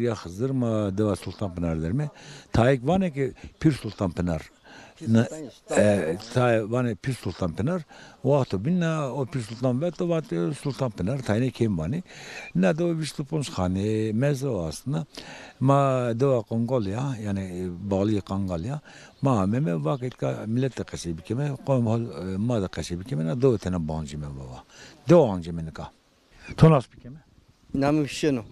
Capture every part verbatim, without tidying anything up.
Ya Xizir, ma dewa Sultan Pınar derme. Tayêk vanê ki Pîr Sultan Pınar. Pîr Sultan, e, tayê vanê Pîr Sultan Pınar. Wexto bîn na o Pîr Sultan veto, vatê Sultan Pınar, tayêne kêm vanê. Na dewa vîst û ponc xanê, mezra o aslında. Ma dewa Qongal ya, yani, e, bağlı Qangal ya. Ma ameme, vake tika millet de qesey bikeme, qom hol, e, ma de qesey bikeme, na dewa tena bancime baba. Dewa ancime nika. To nas bikeme? Namê mi Şeno.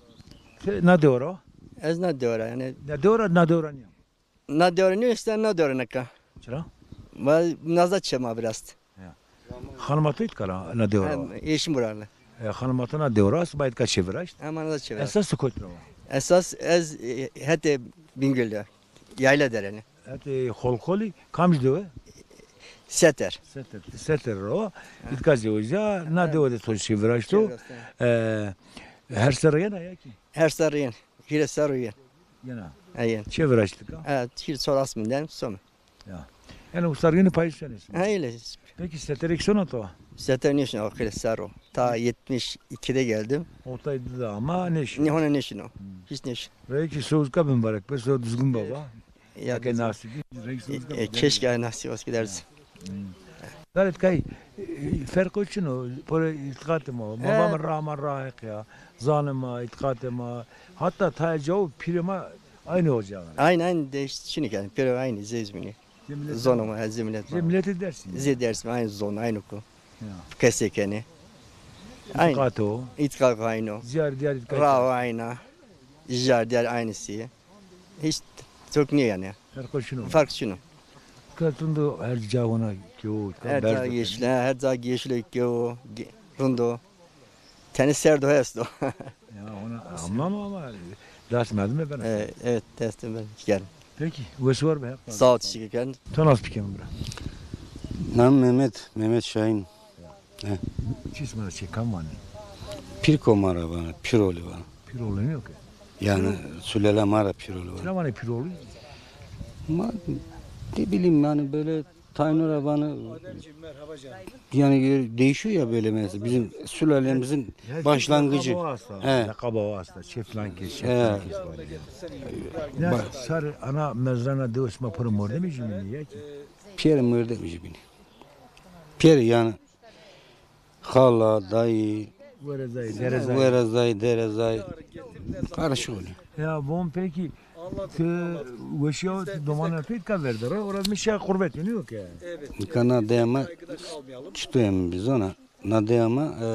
Ti na dewa ra? Ez na dewa ra, yani. Na dewa ra, na dewa ra niya? Na dewa ra niya, işte na dewa ra nika. Çira? Ma naza çema biraz. Ya. Xanima to îtka ra na dewa ra wa? Hem eşim buralı. E, xanima to na dewa ra, siba îtka çeviraşt. Hem naza çeviraşt. Esas tu kotî ra wa? Esas ez, e, hetê Bingöl de. Yayla dereni. Hetê Xolxolî kamcî dewe? Seter. Seter. Seter ro. Ha. Îtka zewecîya, na dewe de to çeviraşto. Çeviraşto. E, her serre yena ya ki? Her serre yen. Hîrê serro yen. Yena. Ha, yen. Çeviraşt tika? Ha, hîrê serro asmînden some. Ya. Yani usargini payî senesi. Ha, öyle. Peki seterek sona to? Seter nêşino, hîrê serro. Ta yetmiş ikide geldim. Ortaydı da ama nêşino. Ne, ona nêşino. Hmm. Hiç nêşino. Belki sozka mübarek be, so düzgün baba. Ya, ke nasip, renk sozka. E, e, keşke nasip olsa gidersin. Hmm. Dalet kay, e, ferqo çin o, pore îtîqatê ma. Ma, e, vame ra ma ra heq ya. Zanê ma, îtîqatê ma. Hatta tayê cawo pîrê ma aynı olacak. Aynı, aynı değiş-, çinik yani. Pîrê aynı, zey zî bînî. Zê millet. Zonê ma, he, zê millet. Zê milletê Dersimî. Zê Dersimî, aynı zon, aynı ku. Ya. Qesey kenê. Aynı. Îtîqat o. Îtîqat aynı o. Ziyar diyar îtîqat. Raw aynı. Jar diyar aynısı. Hiç çok ne yani? Ferqo çin o. Fark çin o. Ka tundo her ca ona kewo, ka her ca yeşil, her ca yeşil kewo, ge-, rundo. Tenê serd o esto. Ya, ona amnan o ama dest merdime ben. E, evet, dest ben geldim. Peki, wes war be. Sağ ol, teşekkür ederim. To nas bikeme bira? Nam Mehmet, Mehmet Şahin. He. Çi isma ra çê, kam vanê? Pîrko ma ra vanê, Pîrolî vanê. Pîrolî nîyo ke? Yani sülale ma ra Pîrolî vanê. Çira vanê Pîrolî? Ma, ne bileyim yani böyle Taynura vanê, yani değişiyor ya böyle mesela bizim sülalemizin başlangıcı. Lakabı o aslında. He. Lakabı o aslında. Çê filan kes, çê filan kes var ya. Ne sarı ana mezrana dewe sima pêro mordemî jî bînî ya ki? Pêro mordemî jî bînî. Pêro yani Xala, dayî, werezay, derezay. Werezay, derezay. Karışık oluyor. Ya von peki, ti weşîya ti domanê to îtka ver de ra, ora mi şa qurbet yeniyor ki. Nika na deya ma çito yeme bizona. Na deya ma, e,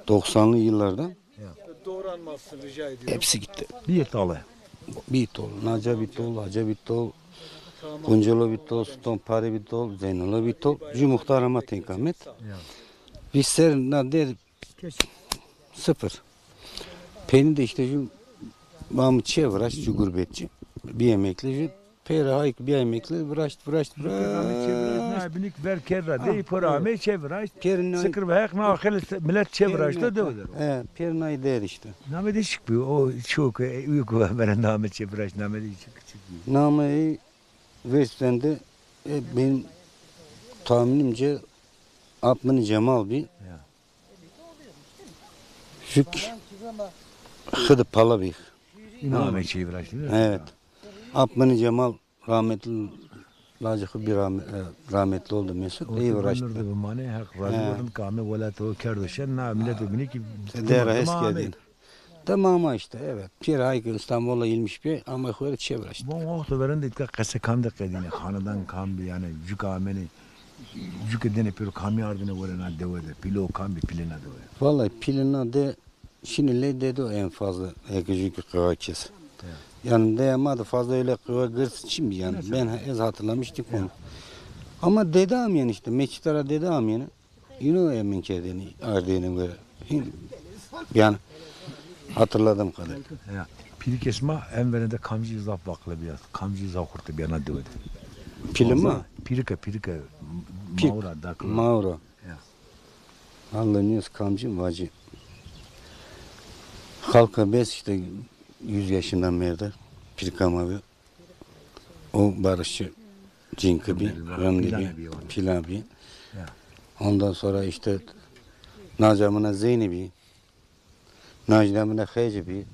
doksanlı yıllarda Ya. Hepsi gitti. Bî tale. Bî tol, Naca bî tol, Haca bî tol, Guncelo bî tol, Sultan Pare bî tol, Zeynelo bî tol. Jü muxtar ama tenka met. Ya. Biz ser na der sıfır. Peynî de işte jü bamî çê viraşt, jü gurbetçi. Bir emekli jü Pêro hay ki bîya emekli, viraşt, viraşt, viraşt. Namê çê viraşt, na binîk ver kerd ra, dey, pêro amey çê viraşt. Pêro nay. Sikir ve heq na xeylê millet çê viraşt, o dewe der o. He, pêro nay der işte. Namê de çik bî, o ço ke, e, uyo ke vere namê çê viraşt, namê de çik, çik bî. Namê ey vêrsten de, e, benim tahminimce Apmini Cemal bî. Ya. Jük Xidi Pala bî. Îna amey çê viraşt, değil mi? Evet. Apmini Cemal rahmetli, lacı xu bir rahme-, e, rahmetli oldu Mesut. Ey viraşt. Nurdu bimanê, Heq razî bo, rind ke ame welat o kerdo şen, na milet o binî ki dera hes kerdin. Tamam işte, evet. Pêro hay ki İstanbul'a gelmiş bir ama xu çê viraşt. Bon wexto verên de îtka qese kam de qedînê, xanedan kam bî, yani cuk amenê, cukê dêne pêro kamî ardêne were na dewe de, pîlê o kam bî, pîlê na dewe? Vallahi pîlê na de şinî lê dedo en fazla, eke cukî qewa kes. Ya. Yani deya ma de fazla öyle qewa girs çin bî yani. Mesela? Ben ha-, ez hatırlamıştık onu. Ya. Ama dede amyen işte, meçhita ra dede amyen. Îno emin kerdêne, ardêne were. Hîn, yani hatırladığım kadar. Ya, pîrikê sima en verên de kamcî zaf vakle bîya, kamcî zaf xurte bîya na dewe de? Pîlê ma? Pîrike, pîrike, pîk, mawra, dakla. Mawra. Ya. Vallahi nîyos kamcî vacî. Halka bes işte yüz yaşından beri de pîrika ma bî. O barışçı cinki bî, rindî bî, pîla bî. Ya. Ondan sonra işte Naca mina Zeynî bî, Najda mina Xeci bî,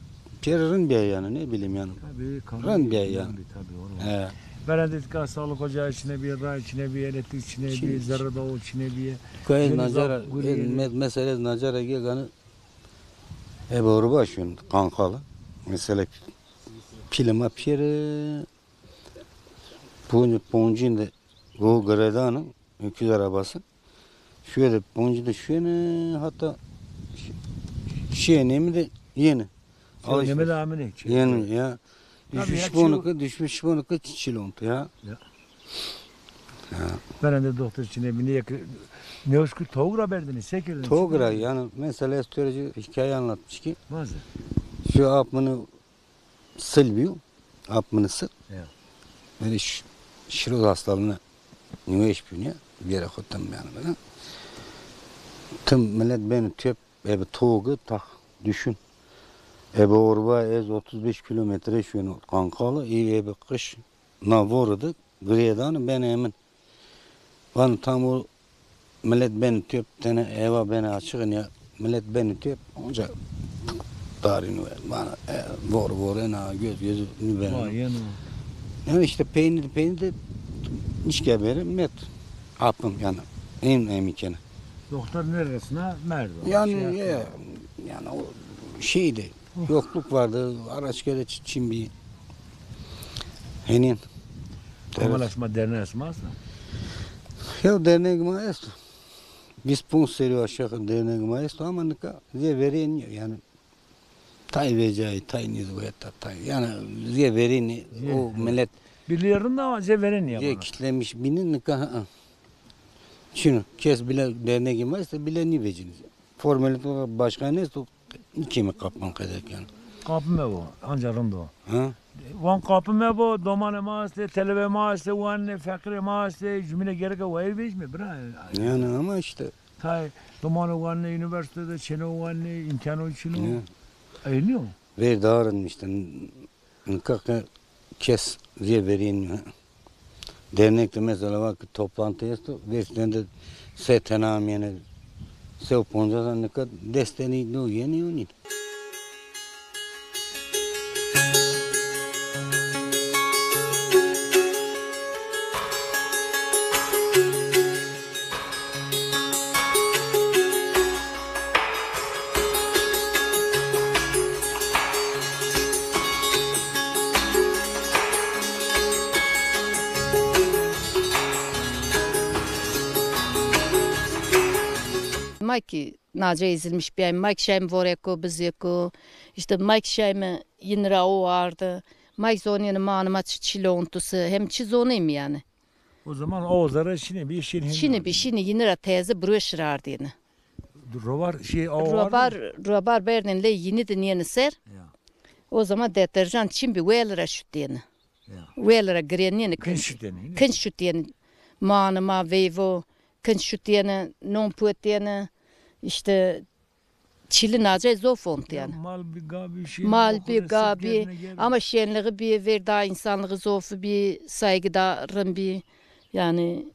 Şehir rind bîya yanî, ne bileyim yanî. Tabii, kanun Rind bîya yanî. Tabii, oğlum. He. Verende tika sağlık ocağı çine bîye, ray çine bîye, elektrik çine bîye, zerre dawo çine bîye. Kaya nacara, e, me-, mesele nacara ge ganî ebe orba şun kankalı. Mesela pîlê ma pîyere, ponc-, poncîn de go giredanî, öküz arabası. Şuye de poncî de şuyêne, hatta şi-, şiyê nêmi de yêne. Şiyê nêmi de amine. Yêne ya. Düşmüş şibonike, düşmüş şibonike çilont ya. Ya. Ya. Verende doktor çine bîne, yek newşku tavuk ra berdine, se kerdine? Tavuk ra, yanî mesela ez to rê hikaye anlatmış ki. Vaze. Şu apmini sil bîyo, apmini sil. Ya. Böyle ş-, şiroz hastalığına nüveş bîyo ya. Bir yere xo tim yanî böyle. Tim millet beni tüp, ebe togi tak düşün. Ebe orba ez otuz beş kilometre şuyêne kankalı, ebe kış na vore de girêdanî ben emin. Vanî tam o millet benî tüp, tene eva benî açığın ya, millet benî tüp, onca tarîn ve bana, e, vor vorena, göz gözü nübena. Yanî işte peynî de, peynî de nişke beri met apim yanî. En emikene. Doktor neresine merdo. Yanî, şey e, yanî o şeydi. Yokluk vardı, araç gereç için bir henin. Ama şima derneğe şima esta? Ya dernek ma esto. Vîst ponc serî aşağı dernek ma esto ama nika zê verên yanî tay vecayî, tay nîz weta, tay. Yanî zê verên o millet. Birliği rind ama zê verên ya. Zê kitlemiş bîne nika ha. Çino kes bile dernek ma esto bile nîvecîne. Formalite olarak başkan esto, kîmî kapman qedek yanî. Kapı mebo, anca rind o. Ha? Van kapı mebo, domanê ma estê, telebê ma estê, wanê feqîrê ma estê, cumîne gereke wayîr vejîme, bira. Yanî ama işte. Tay domanê wanê unîversîte de çêno wanê, îmkano çin o. Ya. Eynî yo. Ver daha rind işte. Nika ke kes zê verên dernek de mesela var ki toplantı esto, vêsnende se tena amyene, se û poncas, nika des tenî no yenî yo nîn. Ma ki naca ezilmiş bîyayme, ma ki şayme voreko, bizeko, işte ma ki şayme yîn ra o ardi, ma ki zonêne ma anima çi çile ontuse, hem çi zonême yanî. O zaman o zerre şîne bî, şîne. Şîne bî, şîne yînî ra teze birwe şira ardêne. Robar şey, o robar, robar berdêne lê yînî de nêne ser. Ya. O zaman deterjan çin bî, wel ra şutêne. Ya. Wel ra girênêne. Kinc şutêne. Kinc şutêne. Mane ma veyvo, kinc şutêne, non potêne. İşte çili nacay zof ont yanî. Mal bî, ga bî, şey, mal bî, ga bî. Ama şenliği bî, ver daha insanlığı zofu bî, saygı da rind bî. Yanî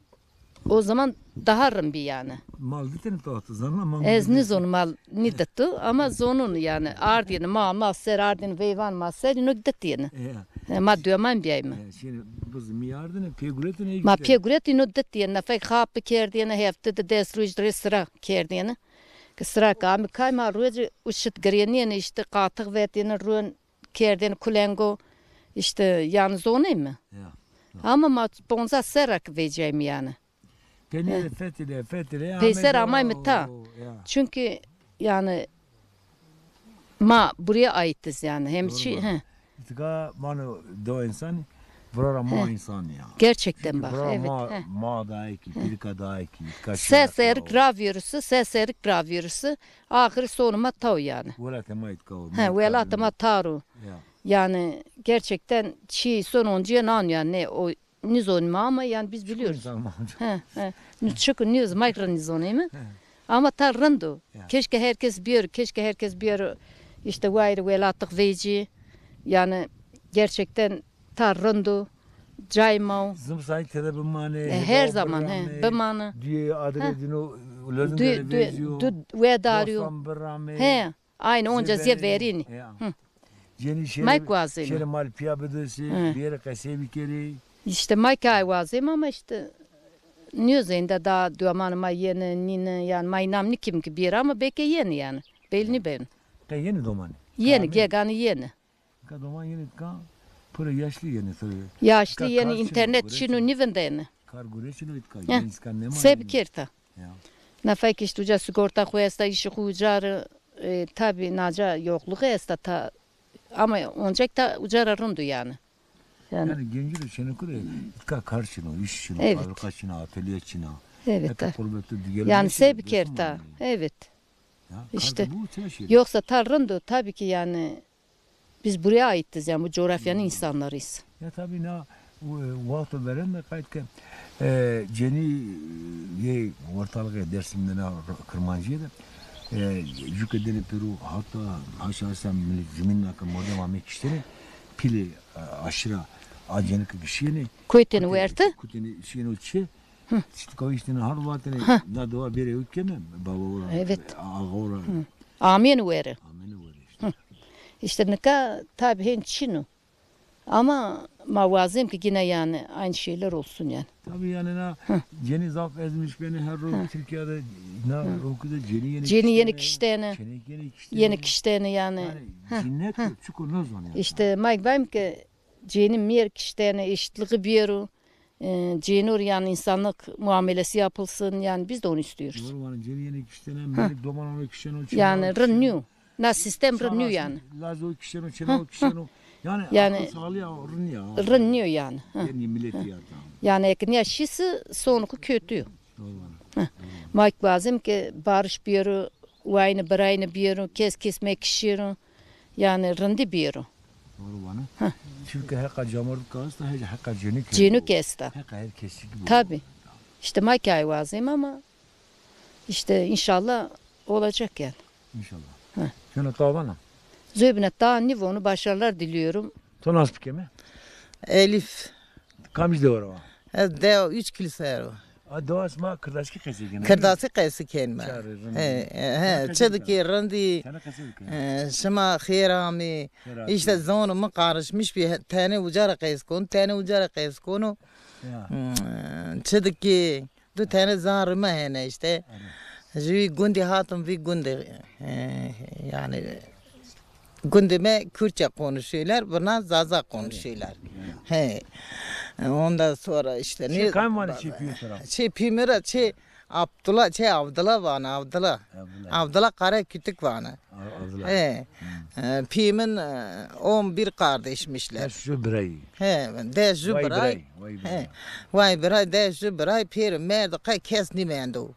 o zaman daha rind bî yanî. Mal ditêne to, tu zana mal. Ez nîzon mal nîdito ama zonun yanî. Ardêne ma, ma ser, ardêne veyvan ma ser, ino ditêne. Ya. He, ma döman bîyayme. Ya, şey, biz mi ardêne, pê guretêne. Ma pê guretêne, ino ditêne. Nefek xap kerdêne, hefte de des roj rê sira kerdêne. Ki sira ke amî kay ma rojî uşit girênêne, işte qatix vetêne ron kerdêne kulengo, işte yanî zoneyme. Ya. Ama ma ponza serra ki veceyme yanî. Penî de fetile, fetile, peyser amayme ta. Çünkü yanî ma buraya aitiz yanî. Hem çi, he. Tika mano do insan, vurara ma insan ya. Gerçekten bak, evet. Ma da ki, pirka da ki, tika. Ses erik ra virüsü, ses erik ra virüsü, axiri sonu ma taw yanî. Welatê ma itka o. He, welatê ma tar o. Ya. Yanî gerçekten çi son oncîye nan yanî o nîzonîme ama yanî biz biliyoruz. He, he. Çünkü nîz, mayk ra nîzonîme. He. Ama ta rind o. Ya. Keşke herkes bîyero, keşke herkes bîyero. İşte wayîr welatix vecî. Yanî gerçekten ta rind o. Cay ma o. Zimsayî tede bimane. E, her zaman, he, bimane. Duyê adirê dino lezim de vecîyo. Du wedarîyo. Dostan birame. He. Aynı onca zê verînî. Ya. Hı. Cenî şêrê, mayk wazêne. Şêrê mal pîya bidisê, bêrê qesey bikerê. Îşte mayk ay wazêm ama îşte nîyo zênde da domanê ma yenê, nînê, yanî ma înam nîkîm ki bêrê ama belkî yenê yanî. Belî nîbeno. Qe yenê domanê? Yenê, geganî yenê. Ka doman yenê ka piro yaşlı yenê tabii. Yaşlı yenê, înternet çin o, nîvindenê. Kar gure çin o îtka. Genç ka nema. Se bikerta. Ya. Na fek îşte uca sigorta xo esta, îşê xo uca rê, e, tabii naca yokluk esta ta, ama oncak ta uca ra rind o yanî. Yanî. Yanî gencî rê çênekû rê îtka kar çin o, îş çin o, fabrika çin o, atölye çin o. Evet. Yanî se bikerta. Evet. Ya, işte. Yoksa ta rind o tabii ki yanî. Biz buraya aitiz, yani bu coğrafyanın insanlarıyız. Ya tabii na, e, wexto verên de qayt ke, e, cenî, e, yê ortalığı Dersim'de na Kırmancı'ya da, e, cüke dene peru hatta haşa sen millet cümün na ke modem ame kiştene pili, e, aşira a cenî ke kişiyene. Kuyteni verdi. Kuyteni şiyene o çi? Çitka o işte har vatene, na dua bere utkeme, baba ora, evet, ağa ora. Amen vere. Amen vere işte. İşte nika tabi hên çin o. Ama ma wazêm ki yine yani aynı şeyler olsun yani. Tabii yani na cenî zaf ezmiş beni her ro Türkiye'de na roku da cenî yeni kiştene. Cenî yeni kiştene. Yeni kiştene yani. Yani cinnet yok, çukur ne zon yani. İşte mayk bayım ki cenî mi yê kiştene, eşitliği biyero. E, cênor yani insanlık muamelesi yapılsın yani biz de onu istiyoruz. Doğru, yani cênî yenê kiştene, millet doman onu kişteno, yani rind nîyo. Na sistem rind nîyo yani. Laz o kişteno, çêna o kişteno. Yani, yani akıl sağlığı ya, rind ya. Rind nîyo yani. Yeni millet ya. Yani eke nîya şîsi sonucu kötü. Doğru. Ma ki lazım ki barış biyero, wayne birayne biyero, kes kes mekişero. Yani rindi biyero. Doğru vana. Çünkü heqa camordika esta, heqa cenîk. Cenîk esta. Heqa her kesi gibi. Tabii. İşte ma ki ay wazêm ama işte inşallah olacak yani. İnşallah. Şuna tavana. Zöbüne ta nîvonu başarılar diliyorum. To nas bikeme? Elif. Kamij de ora? Ez de üç kilo ser o. A, dewa sima kirdaskî qesey kenê? Kirdaskî qesey kenîme. He, he, çi dikî rindî, e, şima xêr amî. Xêr amî. İşte zonê mi karışmış bî, tenê uca ra qesey kon, tenê uca ra qesey kono. Hmm, çi dikî, du tane zarê mi hene işte. Ji vî gundî hatim vî gundî, e, yani Gundê me Kürtçe konuşuyorlar, buna Zaza konuşuyorlar. He. Ondan sonra işte ne? Çê kam vanê çê pîyê to ra? Çê pîyê mi ra çê Abdullah, çê Abdullah vanê, Abdullah. Abdullah. Abdullah Karakütük vanê. Abdullah. He. E, pîyê min, e, on bir kardeşmişler. Des ju birayî. He, des ju birayî. Vay biray, vay biray. He. Vay biray, des ju biray, pêro merdo qe kes nîmendo.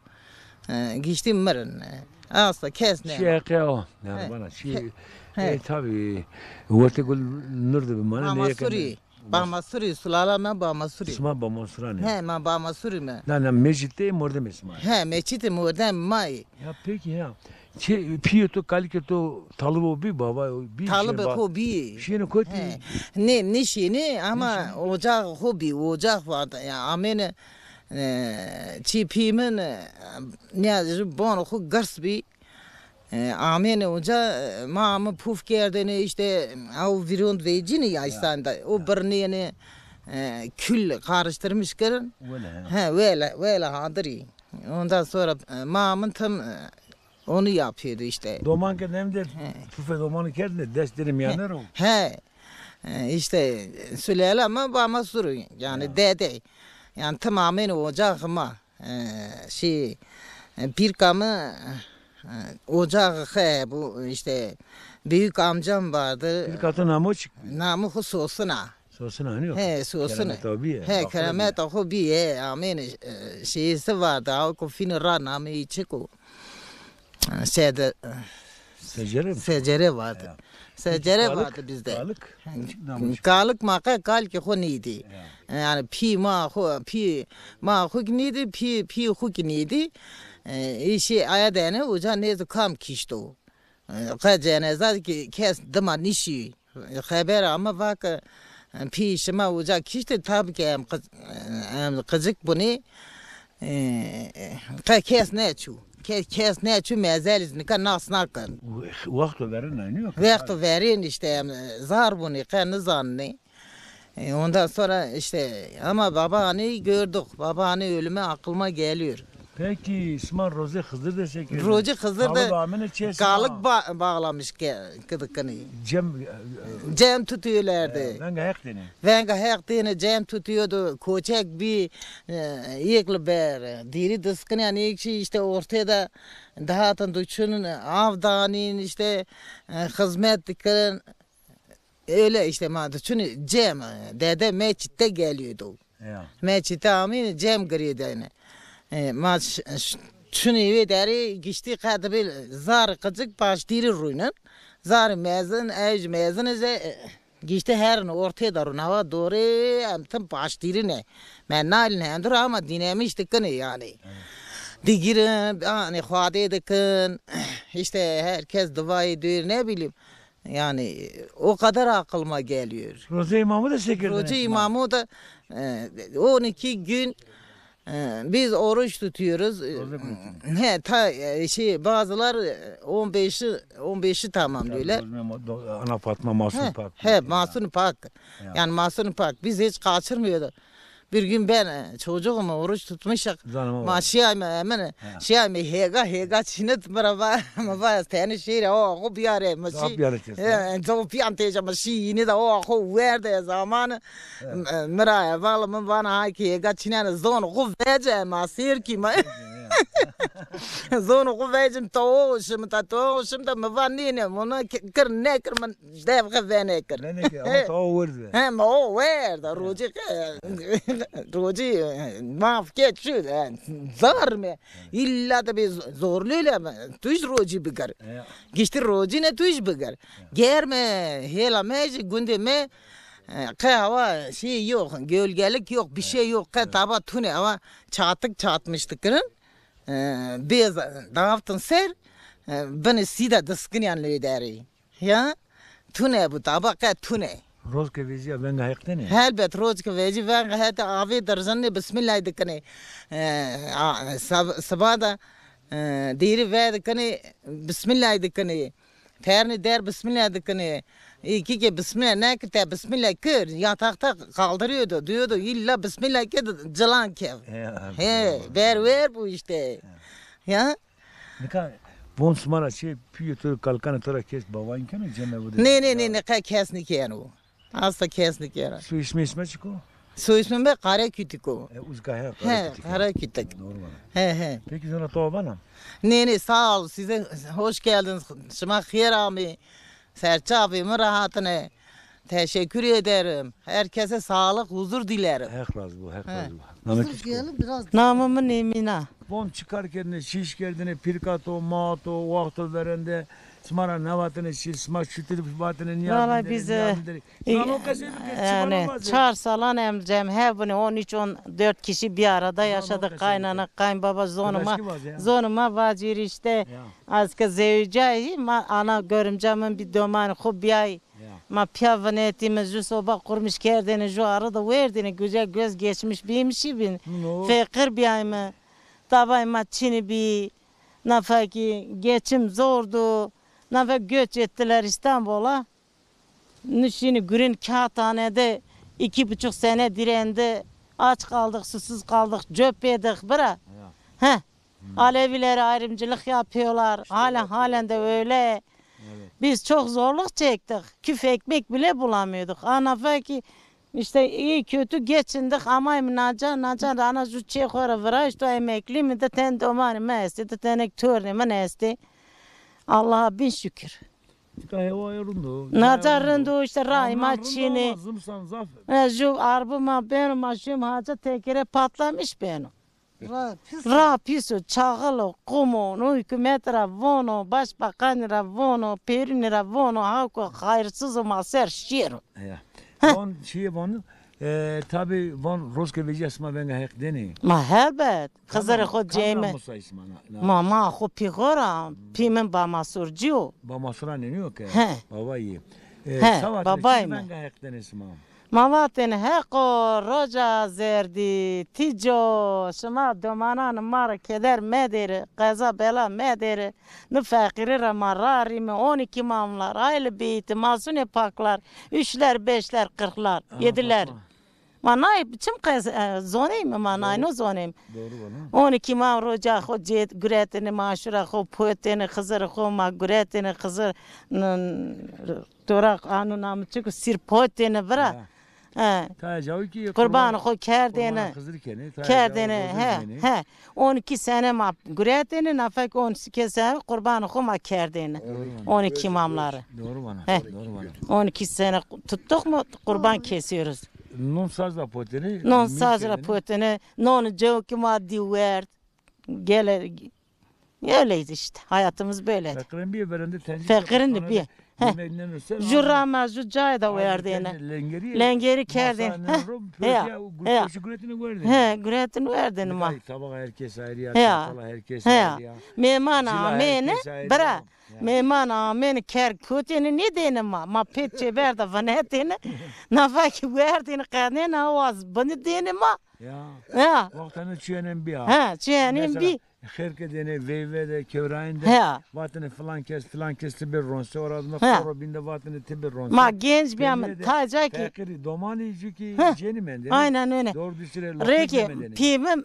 E, giştî mirin. Asla kes ne. Çi eqe o. Yani bana çi, e, tabii, wertê Gul Nur de bi mane ne Bamasurî. Bamasurî, sulala me Bamasurî. Sima Bamasurane. He, ma Bamasurî me. Na, na, mecitê mordemê sima. He, mecitê mordem may. Ya peki ya. Çi, pîyê to, kalikê to talib o bî, baba o bî? Talibê xo bî. Şîyêne kotî? He. Ne, nişîyêne ama ocax xo bî, ocax vardı. Ya amêne E, çî pî min, e, ne, ji bon xo girs bî. E, amêne uca, e, ma mi puf kerdêne, işte, ew vîrond vecîne ya, işte, o birnêne, e, kül karıştırmış kirin. Wele, he. He, wele, wele hadirî. Ondan sonra, e, ma min tim, e, onu yapıyordu işte. Doman ke nemde, pufê domanî kerdêne, dest dêne mîyane ro. He. E, işte, Süleyla mi Bamasurî, yani dede. Yani tim amêne ocaxê ma. E, şey, e, pîrka mi, e, ocaxê xe, bu işte, büyük amcam vardı. Pîrka to namo çik? Namê xo Sosina. Sosina, hani yok? He, Sosina. Keremeta bîye. He, keremeta xo bîye, amêne, e, şeysi vardı, aw ko fînî ra namê çik o. Sede-, Secere mi? Secere vardı. Ya. Secere vardı bizde. Kalık? Kalık ma qe kalikê xo nîdî. Ya. Yani pî ma xo, pî ma xo ki nîdî, pî, pî xo ki nîdî. E, îşê aya dene, uca nêzî kam kişto. E, qe ceneza ki kes dima nişî. Xeber ama va ke, e, pî şima uca kiştî, tabi ki em qic-, e, em qicik bunî, e, qe kes neçû. ke-, kes ne çu mezel iz nika nas nakin. Wexto verin aynı yok. Wexto verin işte, em, zar buni, qe nizanni. E, ondan sonra işte ama baba hani gördük. Baba hani ölüme aklıma geliyor. Peki sima rozê Xizir de se kerdin? Rozê Xizir de kalık ba-, bağlamış ke-, kıdıkını. Cem, e, e, cem tutuyorlardı. E, venga Heq deni. Venga Heq deni cem tutuyordu. Koçek bir, e, yekli ber. Diri dıskını yani ilk şey işte ortada daha da düşün av danin işte, e, hizmet dikirin. Öyle işte ma da çünkü cem, dede meçitte geliyordu. Ya. Meçitte amîn cem giriyordayne. E, ma ş-, ş-, çünkü ve deri geçti kadar bir zar kıcık başdiri ruynen. Zar mezin, ej mezin ise, e, geçti herin ortaya da run hava doğru em tım başdiri ne. Men nalin hendur ama dinlemiş dikini yani. Evet. Digirin, yani xuade dikin, işte herkes dua ediyor ne bileyim. Yani o kadar aklıma geliyor. Roze İmamı da se kerdin. Roze İmamı da, e, on iki gün, e, biz oruç tutuyoruz. Roze He, ta, e, şey bazılar, e, on beşi, on beşi tamamlıyorlar. Tabii, Roze İmamı do-, Ana Fatma Masum Pak. He, Masum Pak. Ya. Yani Masum Pak. Biz hiç kaçırmıyordu. Bir gün ben, e, çocuğumu oruç tutmuşak. Ma şiyayme emine, şiyayme hega, hega çinet mira va, ma va teni şiire o axu biyare, ma şi. Zaf biyare kes, e, zaf piyan teca ma şi yini da o axu werde zamanı. E, mira eval mi vana ha ki hega çinene zon xu vece ma sir ki ma. Zon xu vecim ta o şim ta to şim ta mi va nine, mona kir ne kir mi. Devxe venekir. Venekir, ama ta o werd ve. He, ma o werd, roci ke, roci, e, maf ke çü, e, zar me. İlla da bir zorluyla tuj roci bigar. Geçti roci ne tuj bigar. Germe, hela me, gundê me, e, qe hava şey yok, gölgelik yok, bir şey yok, qe taba tune hava çatık çatmıştık kirin. E, bez daftin ser, e, bini sida diskiniyan lê derî. Ya, tune bu, tabaqe tune. Roz ke vecîya venga Heq tenê? Helbet, roz ke vecî venga Heq tenê, avê dirzinê bismillah dikinê. E, a, sab-, siba de, e, dêrî ve dikinê, bismillah dikinê. Ternê der bismillah dikinê. Ê kî ke bismillah nekir, te bismillah kir. Yatakta kaldırıyordu, diyordu, illa bismillah kir, cilan kev. He, berwer bu işte. Ya. Nika von sima ra çi pîyê to, kalkanê to ra kes babayin keno cem evude? Nê, nê, nê, nê, qe kes nêkeno. Asla kes nêkeno. Soyismê sima çik o? Soyismê mi Karakütük o. E, Uzka he, Karakütük. He, Karakütük. Doğru vana. He, he. Peki zona to vana? Nê, nê, sağ ol. Size hoş geldiniz. Şima xêr amê. Serçavê mi rahatine. Teşekkür ederim. Herkese sağlık, huzur dilerim. Heq razı bo, Heq razı bo. Namê to çik o? Namê mi Emîne. Von çi kar kerdine, çi îş kerdine, pîrka to, maa to, wexto verende, sima ra nevatine çi, sima çutir vatine, nîya vindere, nîya vindere. Zano qesey bike, çi vano vaze. Çar salan em cem hebune, on üç on dört kişi bir arada yaşadık. Kaynana, kaynbaba, zonuma, zonuma vacir işte. Az ke zewicayî, ma ana görümce min bir doman xu biyay. Ma piya vinetîme, ju soba qurmiş kerdêne, ju arada werdêne, güzel göz geçmiş bîymiş bin. Feqir biyayme. Tabay ma çinî bî. Nafa ki geçim zordu. Nafa göç ettiler İstanbul'a. Nuşini gurên kağıthanede iki buçuk sene direndi. Aç kaldık, susuz kaldık, cöp yedik bira. He. Alevilere ayrımcılık yapıyorlar. Halen, halen de öyle. Biz çok zorluk çektik. Küf ekmek bile bulamıyorduk. Ana ki işte iyi kötü geçindik. Ama naca, naca da ana şu çê xo ra vira, işte emekli mi de ten domanî mi estê, de tenek tornê mi estê. Allah'a bin şükür. Nika hewayê rind o. Naca rind o, işte rayê ma çin ê. Zimstan zaf. E, ju arbi ma beno, ma şim haca tekere patlamış beno. Ra pîs o. Ra pîs o, çaxil o, qum o, no hukûmet ra vono, başbakanî ra vono, pêrûnî ra vono, hako hayırsız o, ma ser şêro. Ya. Van çîyê van, e, tabî van roz ke vecîya sima venga Heq denê. Ma helbet. Xizirê xo ceyme. Ma, ma xo pî xo ra, pî min Bamasurcî yo. Bamasura nênîyo ke? He. Baba yê. E, he, baba yê. Venga Heq denê sima. Ma vatêne Heqo, roca zerdî, tîco, şima domanan ma ra keder medêre, qeza bela medêre, ni feqîrî ra ma rarîme, on iki imamlar, aile beyti, masune paklar, üçler, beşler, kırklar, yediler. Ma nay çim qez, e, zoneyme ma, nayno zoneyme. Doğru vana. On iki imam roca xo cê guretêne, maşura xo potêne, Xizir xo ma guretêne, Xizir, n-, Dora anu namı çik sir potêne vira. He. He. Taya cawi ki qurban xo kerdêne. Qurban Xizir kenê. Taya cawi kerdêne, he, he. On iki sene ma guretêne, nafek on iki sene qurban xo ma kerdêne. Doğru vana. On iki imamları. Doğru vana. He. Doğru vana. On iki sene tuttuk mu kurban kesiyoruz. Non saz da potêne. Non saz da potêne. Non cewki ma di werd. Gele Öyleyiz işte. Hayatımız böyle. Feqirin bir verende tencî. Feqirin bir. He. Ju rama, ju cayê de werdêne. Lengeri. Lengeri kerdêne. He. He. Guretini werdêne. He, guretini werdêne ma. Tabak herkes ayrı ya, çatala herkes ayrı ya. Meyman amêne, bira. Meyman amêne ker kotêne nêdêne ma. Ma pêt çêber de vinetêne. Nafa ki werdêne qedêne awaz bini dêne ma. Ya. Ya. Wextene çüyenen bî ha. Ha, çüyenen bî. Xêr ke dêne, veyve de, kewrayên de, vatêne filan kes, filan kes ti bir ronse, ora dime koro bîn de vatêne ti bir ronse. Ma genç bîyame, tayê ca ki. Feqîrî, domanî ju ki cênî mendêne. Aynen öyle. Doğru düzgün lafı. Rê ki pîyê mi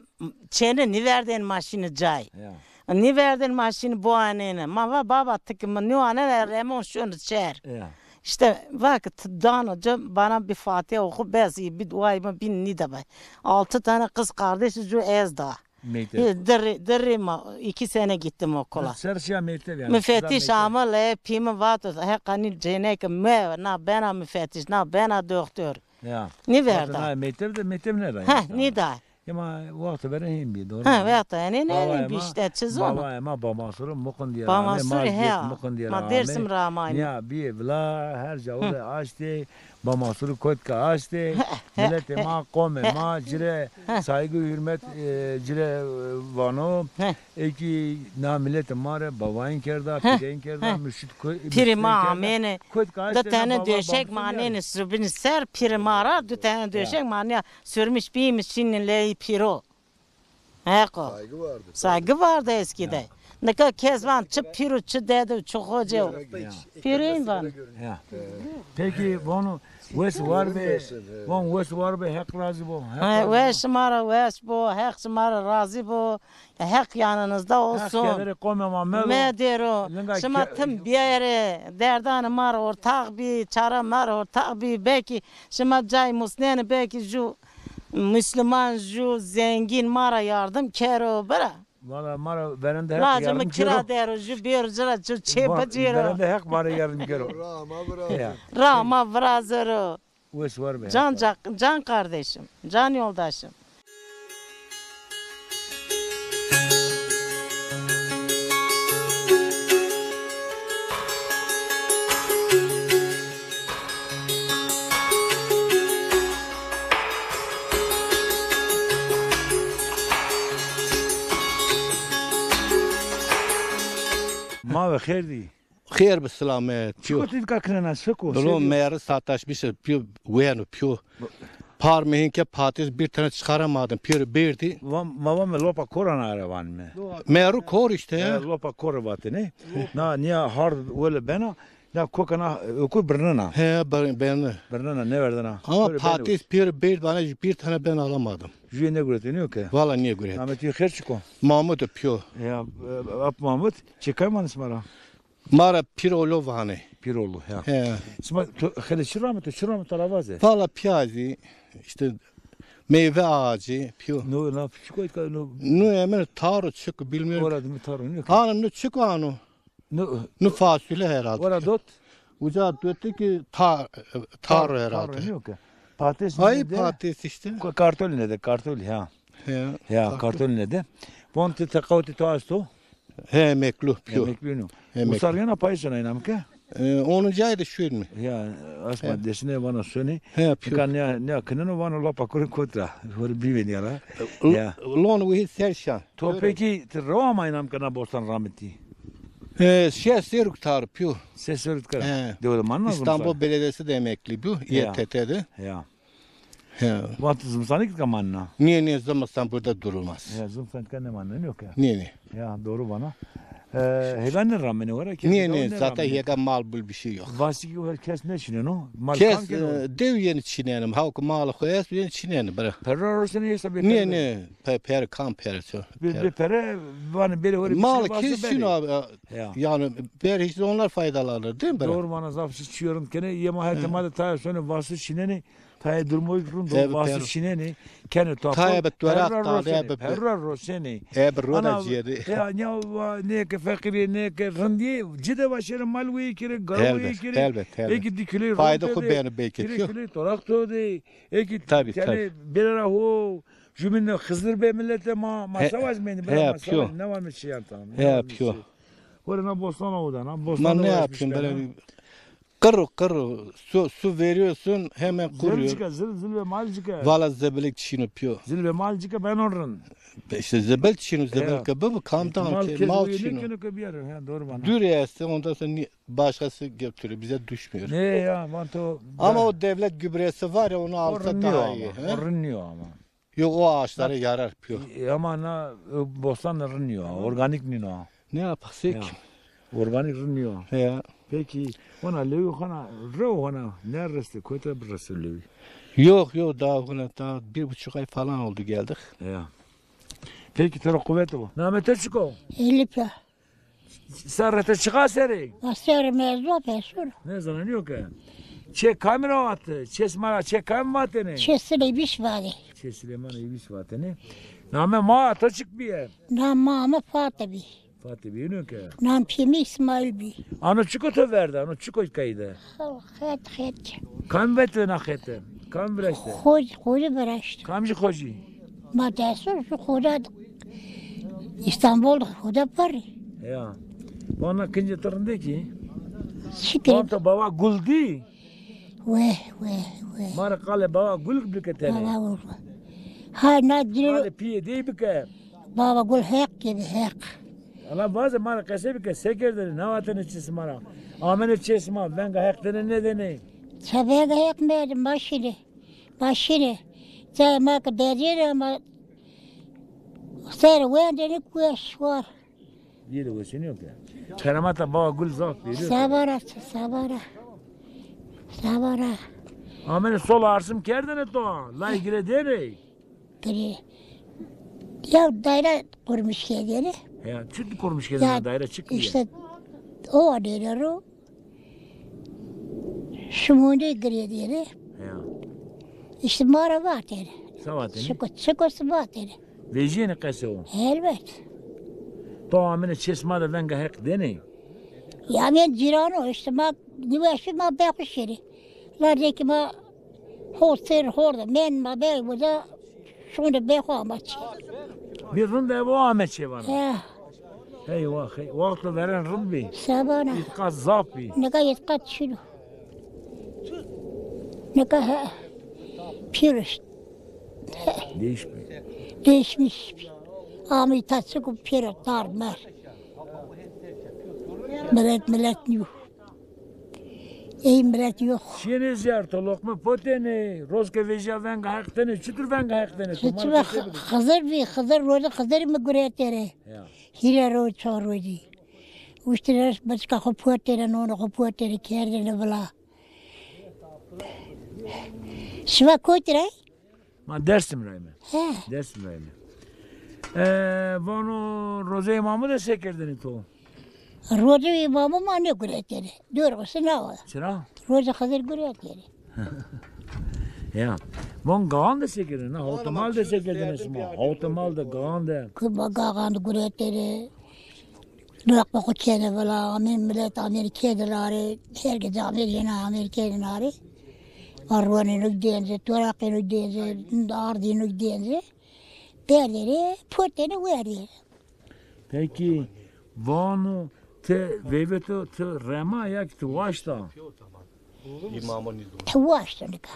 çêne nîverdêne ma şîne cay. Ya. Nîverdêne ma şîne boanêne. Ma va baba ti ki mi nîwanena remon şono şer. Ya. İşte va ki ti dano ca bana bir Fatiha oku bes, bir dua mi bin nîda be. Altı tane kız kardeşi ju ez da. Mektep. E, dirrî, dirrî ma iki sene gittim okula. Ser şiya mektep yani. Müfettiş ama le pîyê mi vato, heqanî cêneke me, na bena müfettiş, na bena doktor. Ya. Nîverda. Na mektep de mektep ne da? Ha, nîda. Ema wextê bere hên bî, doğru mu? Ha, wextê bere hên bî işte, çi zono. Baba ema Bamasuru muqindî ra. Bamasuru, he. Ma Dêrsim ra amayîme. Ya, bîyê vila her cawo de aştê. Bamasuru kotka aştê, miletê ma, qomê ma, ci rê saygı, hürmet, e, ci rê, e, vano. Ê ki na miletê ma rê babayîn kerda, pîreyîn kerda, mürşit ko-, pîrê ma amêne, di tene döşek ma nêne sürübînî ser, pîrê ma ra di tene döşek ma nêne sürmüş bîyîme şînî leyî pîro. Heqo. Saygı vardı. Saygı vardı eskide. Ya. Nika kes van çi pîr o, çi dede o, çi xoce o. Ya. Pîrîn van. Ya. Peki vano wes war be, van wes war be, Heq razî bo. Heq razî bo. Wes şima ra wes bo, Heq şima ra razî bo. Heq yanınızda olsun. Heq kedere qomê ma mero. Medero. Şima tim biyere, derdanê ma ra ortaq bî, çara ma ra ortaq bî. Belkî şima cay musnenê, belkî ju Müslüman ju zengin ma ra yardım kero, bira. Valla ma ra verende Heq yardım kero. Lacê mi kira dero, ju bêro ci ra, ju çê bicêro. Verende Heq ma ra yardım kero. Ra ma virazero. Wes war be. Can, can, can kardeşim, can yoldaşım. Ma ve xêr dî. Xêr bi silamet. Çiko ti dika kinena, çiko? Dilo meri sataş bîse piyo weno piyo. Par mi hinke patis bir tane çıkaramadım. Piyo bêrdî. Va-, ma va me lopa kora na re van me. Meru kor işte ya. E, lopa kor vatene. Na niya hard wele bena. Na koka na, e, oku birnena. He, bir-, birni. Birnena, ne verdena. Ama patis piyo bêrd bana bir tane ben alamadım. Jüye ne gureteniyor ki? Valla niye guret? Nameti xêr çiko? Mahmut piyo. Ya, e, ap Mahmut, çekay manis mara. Ma ra Pîroğlu vanê. Pîroğlu, ya. He. Sima to, xele çi rameto, çi rameto la vaze? Valla piyazî, işte meyve ağacı, piyo. No, na çiko ka, no. No emir taro çiko, bilmiyorum. Ora dimi taro, ne? Hanım, no çiko ano? No. No fasulye herhalde. Ora dot? Uca dötü ki ta-, taro herhalde. Taro, ne ki? Patates ne de? Patates işte. Ko-, kartol ne de, kartol, ya. He. Ya, kartol ne de? Von ti teqawtê to esto? He, emeklu, piyo. Emeklu no. Emeklu. Usar yena payîz sona inam ke? E, onuncu ayda şuyun mu? Ya, asma desine vana soni. He, piyo. Ka ne, ne kineno vana lopa kuru kotra. Hori biveni ara. Ya. Lon wihi serşan. To peki, ti rewa ma inam ke na bostan rameti? E, şe seruk tar, piyo. Se seruk tar. He. Dewe de man lazım. İstanbul Belediyesi de emekli bu. Ya. İETT de. Ya. He. Vaxt zimistanî ki manna? Niye, niye, zimistan burada durulmaz. Ya, zimistan ki ne manna, yok ya. Niye, niye? Ya, doğru bana. Ee, hêga nêramêne were, kes. Niye, niye, zaten hêga mal bul bir şey yok. Vasî ki kes nêçineno. Mal kes, kam keno? E, dew yeni çinenim. Hawk mal xo est, yeni çinenim, bira. Perra roşene yesa be. Niye, niye? Pe-, per, kam per, so. Be, be pere, vanê bere were. Mal kes çino abi. Ya. Yani, ber hiç onlar faydalanır, değil mi, bira? Doğru, mana zaf çi çiyorun kene, yema her tema de taya sonra vası çineni, taya durmoy rund, vası çineni, kene to. Taya be tuera, taya be. Perra roşeni. E, be roda ciyeri. Ya, ya, ne ke fakiri, ne ke rindi, cide başere mal ve kire, gar ve kire. Elbet, elbet. Eki dikili. Fayda ku beni beketiyor. Kire torak to de. Eki tabii, tabii. Bere ho, jümine Xizir be millete ma, ma savaş meni, bira, ma savaş, ne var mı çiyan tam. He, piyo. Were na bostan o da, na bostan. Ma ne yapayım, böyle bir kırı kırı su, su veriyorsun, hemen kuruyor. Zil çıka, zil, zil ve mal çıka. Valla zebelik çino piyo. Zil ve mal çıka, ben orun. İşte zebel çino, zebel ke bu, bu kamdan mal çino. Mal çino. Doğru bana. Dür ya işte, ondan sonra ni-, başkası götürüyor, bize düşmüyor. Ne ya, manto. Ama o devlet gübresi var ya, onu alsa daha iyi. O rinniyor ama. Yok, o ağaçlara yarar piyo. E, ama na, e, bostan da rinniyor, organik nino. Ne yaparsek? Ya. Organik rinniyor. Ya. Peki, ona lewi hona, rew hona, ne reste, kota bir reste lewi? Yok, yok, daha hona, daha bir buçuk ay falan oldu geldik. Ya. Peki, tera kuvvet o. Namete çiko? Elif ya. Serrete çiqa serê? Ma serê mezdo pesur. Ne zananîyo ke. Çê kamî ra vat? Çê sima ra çê kamî vatêne? Çê Silê Bîş vatê. Çê Silêman Êbîş vatêne. Name ma to çik bîye? Nam ma mi Fate bî. Fate bî, ino ke. Nam pîyê mi Îsmaîl bî. Ano çiko to verde? Ano çiko kayde? Xet, xet. Kam vetêne xete? Kam viraşte? Xocî, xocî viraşte. Kamcî xocî? Ma desu şu xoda Îstanbul de xoda parî. Ya. Vana kincê ti rindekî? Şikir. Vana to Bava Gul dî? Weh, weh, weh. Ma rê qalê Bava Gul bike tenê. Bava Gul. Hay na dilo. Qalê pîyê dey bike. Bava Gul heq gibi heq. Ala vaze ma rê qesey bike, se kerdêne, na vatêne çê sima ra. Amêne çê sima, venga heq dêne nêdêne? Se venga heq mêrdim, başîne. Başîne. Cayê ma ke derîyêne ama ser wendêne kueş war. Yê de wesenîyo ke. Kerameta Bava Gul zaf pêro. Sabara, sabara. Sabara. Amêne sol arsim kerdêne to, lay gire dêne. Biri ya daire kurmuş kerdêne. Ya, çi kurmuş kerdêne daire, çi kerdêne? İşte o daire ro. Şimonî girêdêne. Ya. İşte ma ra vatêne. Se vatêne? Çiko, çiko se vatêne. Vejîyêne qese o? Elbet. To amêne çê sima de venga heq dêne? Ya ben cîran o, işte ma niweşî ma bexu şêrî. La rê ki ma hor ser hor de men ma be burada. Şonde bexu ama çê. Bir rind ev o ame çê vana. Ya. Hey wah, hey. Wexto veren rind bî. Sabana. Îtqat zaf bî. Nika îtqat çin o. Nika he. Pîr o. Değişmiş. Değişmiş. Amî ta çik o pîr o, tar mer. Milet, milet nîyo. Ey milet yok. Şênê zîyarto, loqme potêne, roz ke vejîya venga heq dêne, çitur venga heq dêne? Çitur, Xizir bî, Xizir, roze Xizir mi guretêne. Ya. Hîrê roz, çar rozî. Uştîne biçika xo potêne, nonê xo potêne, kerdêne vila. Şima kotî ra yî? Ma Dersim ra yîme. He. Dersim ra yîme. E, vano rozê îmamû de se kerdêne to? Rozê îmamû ma nêguretêne. Dor xo sina wa. Çira? Rozê Xizir guretêne. Ya. Von gaxan de se kerdêne? Na hawtemal de se kerdêne sima? Hawtemal de, gaxan de. Ku ma gaxan de guretêne. Loqma xo kêne vila, amên milet, amên kêne larê, herkes amên yena, amên kêne larê. Arwanêno dênze, toraqêno dênze, ardêno dênze. Berdêne, potêne, werdêne. Peki, vano ti veyvê to, ti rema ya ki ti waşta? Ti waşta nika.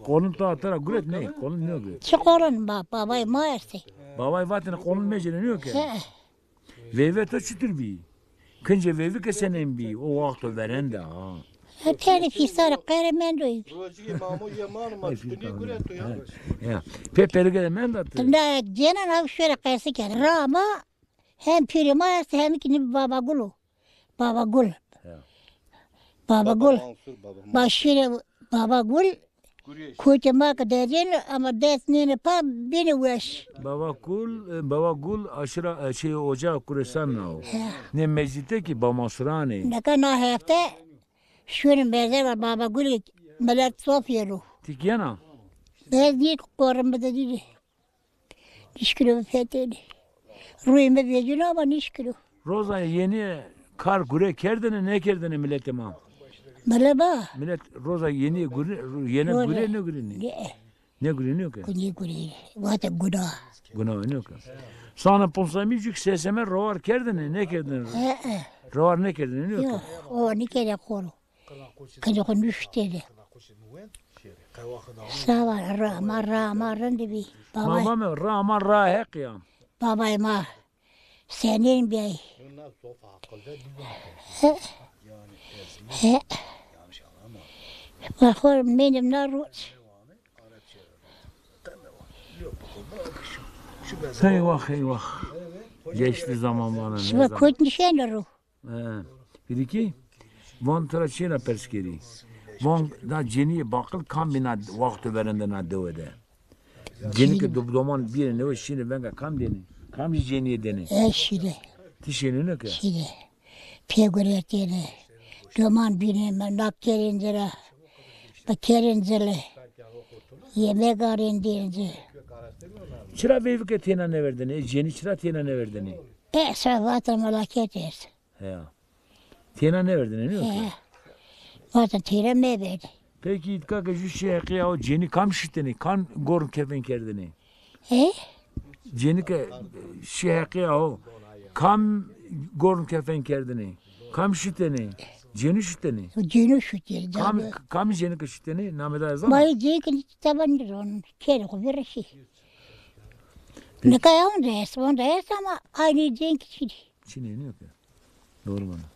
Qolun to tera guret nê, qolun nêguret. Çi qolun ba, babay ma estê. Babay vatêne qolun mecêne nîyo ke? He. Veyvê to çitur bî? Kincê veyvî ke senên bî o wexto verên de ha? E, tenê fîsarê qere mendo. Rojî mamo yê mano ma çikunî gureto ya. Ya. Pê perike de menda ti. Na cênan ew şêrê qesî kerd. Ra ma hem pîrê ma est hem kî nî Baba Gul o. Baba Gul. Ya. Baba Gul. Mansur, Baba Mansur. Başîrê Baba Gul. Kotê ma ke derdêne ama dest nêne pa bêne weş. Baba Gul, e, Baba Gul aşira, e, şey, ocağı Kuresan na o. He. Ne meclite ki Baba Mansuranê. Neka na hefte şunu mezar var Baba Gulî, millet zaf yeno. Ti gêna? Ez nî korim bi de dî. Nişkino bifetêne. Rûyê mi vecîno ama nişkino. Roza yenî kar gure kerdêne, nêkerdêne miletê ma? Mile ma? Milet roza yenî gure, yene gure, nêgurênî? Ne. Nêgurênî ke? Nêgurênî. Vate guna. Guna nîyo ke. Sana ponsamî cuk seseme rawar kerdêne, nêkerdêne? He, he. Rawar nêkerdêne, nîyo ke? Yok, o nêkerdêne xoro. Qıcı xo nuştêne. Sağ ol, ra ma, ra ma rind bî. Baba, baba mi, ra ma ra heq ya. Babay ma senên bîyay. He. He. Bak xo menim na roç. Eyvah, eyvah. Geçti zamanlarına. Şima kot nişenê ro? He. Pîrikî, von tira çêna pers kerî. Von da cenîyê baqil kam bî na wexto verên de na dewe de? Cenî ke do-, doman bîyêne newe şîne venga kam dêne? Kam jî cenîye dêne? E şîne. Ti şîne nêke? Şîne. Pê guretêne. Doman bîne, mi na kerên ci ra. Bi kerên ci le. Yemek arên dêne ci. Çira veyvike têna nêverdêne? E cenî çira têna nêverdêne? E se vata melaket est. Heya. Têna nêverdêne, nîyo ke? He. Vata têna meverdê. Pekî îtka ke ju şî heqîya ho cenî kam şitêne? Kam gorm kefên kerdêne? He? Cenî ke şî heqîya ho kam gorm kefên kerdêne? Kam şitêne? Cenî şitêne? Cenî şitêne. Kam, kam cenî ke şitêne? Namedar zana? Ma cenî ke taban ron. Kerê xo vîr şî. Nika ya onda est, onda est ama aynı cenî ke çinî. Çinî nîyo ke. Doğru bana.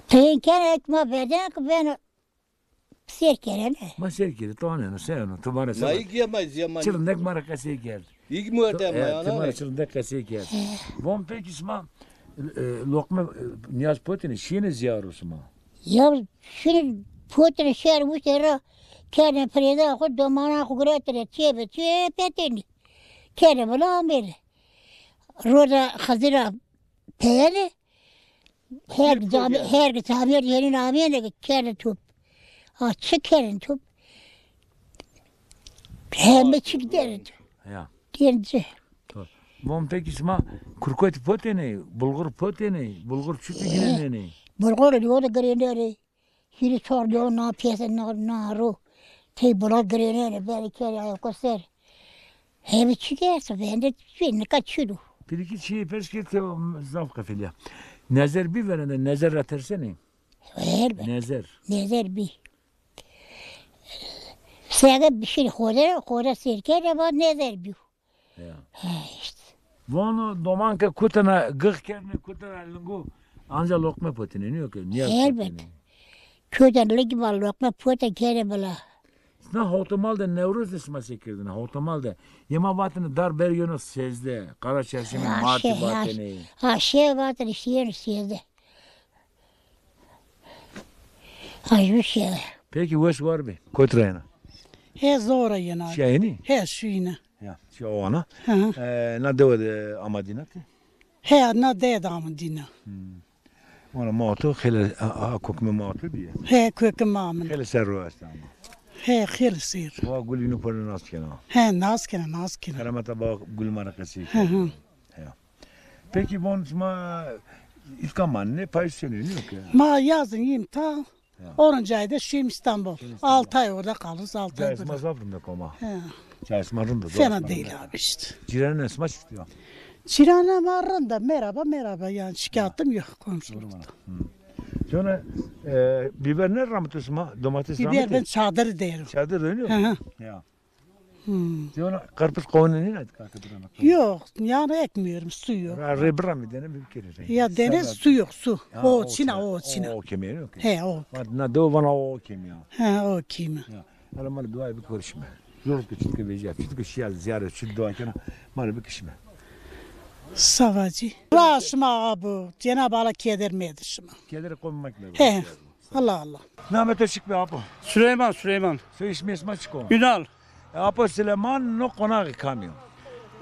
Teyên kena ek ma verden ki ben sêr kerene. Ma sêr kerê, to aneno, se eno, to ma rê se. Ma ig ya ma zîya ma. Çirindek ma rê qesey kerd. Ig muerte ma ya. Ti ma rê çirindek qesey kerd. Von pekî sima, e, loqme, e, nîyaz potêne, şîyêne zîyaro sima? Ya şîne potêne şêr wiştê ra, kerdêne pirêza xo, domana xo guretêne, çê bi çê petêne. Kerdêne vila amêne. Roza Xizira peyêne. Her ki camêrd, her ki camêrd yenîn amêne ke kerdêne top. Ha, çi kerdêne top? Heme çî kerdêne top. Ya. Dêne ci. Von pekî sima kurkotî potêne, bulgur potêne, bulgur çuti girênenê? Bulgur yo de girênenê. Hîrê çar dewa na pêse na, na ro. Tey bula girênenê, berê kerê ayako ser. Hebe çi ke esto, vende çi, nika çi do. Pîrikî çîyê pers kerd ke zaf qefilîya. Nezer bî verên de, nezer ra tersenê? Elbet. Nezer. Nezer bî. Sege bişirî xo de, xo de sêr kerde, va nezer bî. Ya. He, îşte. Vano doman ke kutena gix kerdêne, kutena lingu, anca loqme potêne, nîyo ke? Nîyaz potêne. Elbet. Kutena lingu ma loqme pote kerê bila. Na hawtemal de Newroz de sima se kerdêne, hawtemal de. Yê ma vatêne dar ber yeno sêzdeh, Qara Çarşemê Martî vatêne. Ha, şey vatêne, îşte yeno sêzdeh. Ay, bir şey. Peki, wes war bî. Kot ra yena? He, zor ra yena. Şiya henî? He, şuyna. Ya, şiya o ana. Hı hı. E, na dewe de ama dîna ti? He, na dewe de ama dîna. Hmm. Ona ma to xele, a, a, kokme ma to bîye. He, kokme ma min. Xele ser ro est ama. He, xele ser. Wa gulî nu pere nas kena. He, nas kena, nas kena. Kerameta ba gul ma ra qesey kena. Hı hı. Ya. Peki von sima îtka manenê, payîz senî, nîyo ke? Ma yazın yîm ta. Ya. Onuncu ayda şuyum İstanbul. Şuyum İstanbul. Altı ay orada kalırız, altı ay burada. Cayê sima zaf rind o ama. He. Cayê sima rind o. Fena değil abi işte. Cîranê sima çiftî ya? Cîranê ma rind o, merhaba, merhaba, yani şikayetım yok komşulukta. Hı. Sonra, e, biber ne ramitê sima? Domates ramitê? Biber ben çadır derim. Çadır derim. Hı hı. Ya. Hmm. Sen ona karpuz kavunu ne yaptı kanka, bir tane? Yok, yani ekmiyorum, su yok. Ra-, re bırak bir tane bir kere. Ya dene su yok, su. Ha, o çina, o çina. O kemiği yok. He, o. Na do bana o kemiği. He, o kemiği. Ya. Hala mal dua bir görüşme. Yol küçük ki vecih. Çünkü şey ziyaret, şu dua kena mal bir kişime. Savacı. Başıma bu. Cenab-ı Allah keder medir şima. Keder koymak mı? He. Allah Allah. Name to çik be apo? Süleyman, Süleyman. Soy ismi esma çiko? Ünal. E, apo Süleyman, no qonaxî kam yo?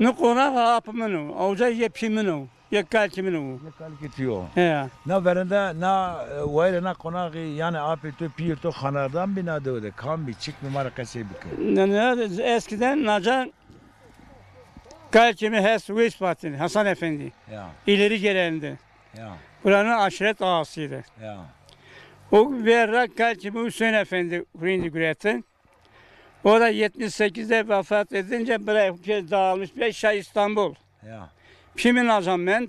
No qonaxî apo min o. Awca ye pî min o. Ye kalkî min o. Ye kalkî tu yo. He. Na verende na, e, wayre na qonaxî, yani apê to, pîyê to xanedan bî na dewe de? Kam bî, çik bî, ma rê qesey bike. Ne, ne, eskiden naca kalkî mi hest, Weys Batin, Hasan Efendi. Ya. İleri gelendi. Ya. Buranın aşiret ağasıydı. Ya. O verra kalkî mi Hüseyin Efendi hurîndî gureti. O da yetmiş sekizde vefat edince buraya dağılmış, beş ay İstanbul. Ya. Pî mi naca mend.